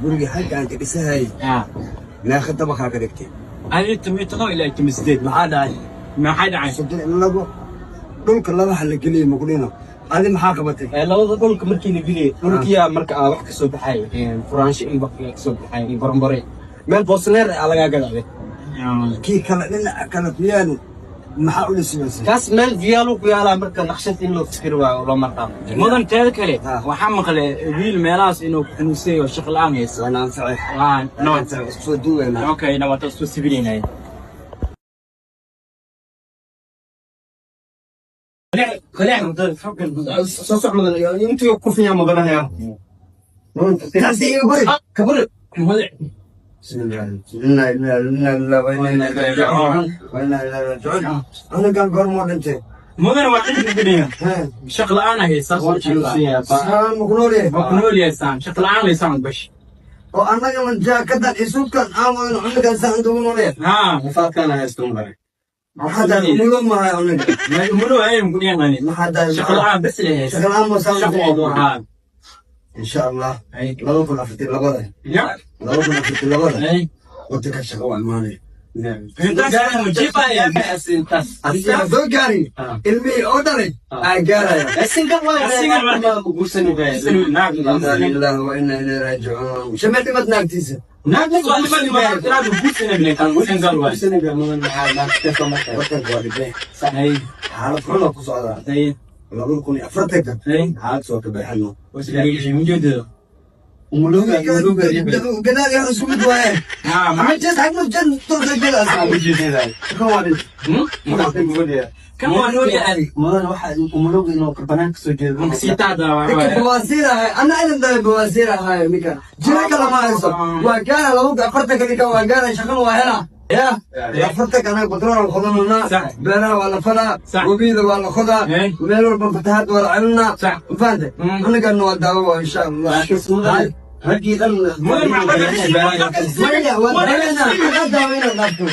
Guriga halka aan ka dhisahayay meeqa dabaqaa ka dhigtay? Ani 17 ilaa 18. Maxaa dhacay? Maxaa dhacay? 32 dhulka laba ha la geliyay maqdhino. Adi maxaa qabatay? Labada dhulka markii la geliyay, dhulkiyaa marka aa wax kasoo baxay, furaansho in kasoo baxay iyo baranbare, meel boosneer ah lagaa gadaaday. Kii kale dhinaca kale ku yaali maxaa u dhisimaysay? Kaas meel viyaalo ku yaalaa, marka naqshad in loo fikiri waayo oo loo marqaamo. Mudan, teeda kale waxaa maqlay wiil meelahaas inuu ku xanuunsay oo shaqo la'aan haysto. Waan anfacay. Waa nabad. Isku soo duugaynaa. Okay, nabad isku sibinaynay. Soo soc mudan, intii ku fiyaa mudanahaya. Taasi iga bari. Kabur. Inna lillahi wa inna ilayhi raaji'uun. Anigan goormuu dhintay? Mudan, waa cilmi gudaya. Shaqo la'aan haysta. Saan ma ku nool yahay? Waa ku nool yahay saan, shaqo la'aan haysaan bash. Oo annaga man jaakadan iyo suudkan aan wadano, cunugan saan inta ugu nool yahay? Haa. Mufaadkana haysto mudan. Maxaa tahay, umulo mahay cunuga? Umulo ay gudaya. Maxaa tahay? Shaqo la'aan bas leeyahay. Shaqo la'aan ma saan? Shaqo haa. Insha Allah 2042, 2042 wadanka shaqo waa imaanaya. Soo gaarin ilmihii oo dhalay aa gaaraya. Inna lillahi wa inna ilayhi raaji'uun. Shamee dhimad naagtiisa. Wadanka waa dhibeen, xaalad xun oo ku socdaa. 2040-ka xaalad soo ka baxano. Gadaal iyo isku mid waaye. Ama jees xag jan toosa gadaal kan waa dhintay. Kan waa nool yahay. Mudan, waxa umulowga inuu banaanka soo jeedo. Ninka bawaasiir ahay, ana idin dhalay, bawaasiir ahay. Ninka jira kale ma hayso. Waa gaara 2040-ka, ninka waa gaara, shaqana waa helaa. Ya 40-ka anaga batrool qodananaa, beeraha waa la falaa, webiyada waa la qodaa, meel walba fatahaad waa la celinaa. Mafahante? Anagana waa daawo insha Allah. Raggii dhan. Maya, waa daaweynaa, anaa daaweyna dhaafto.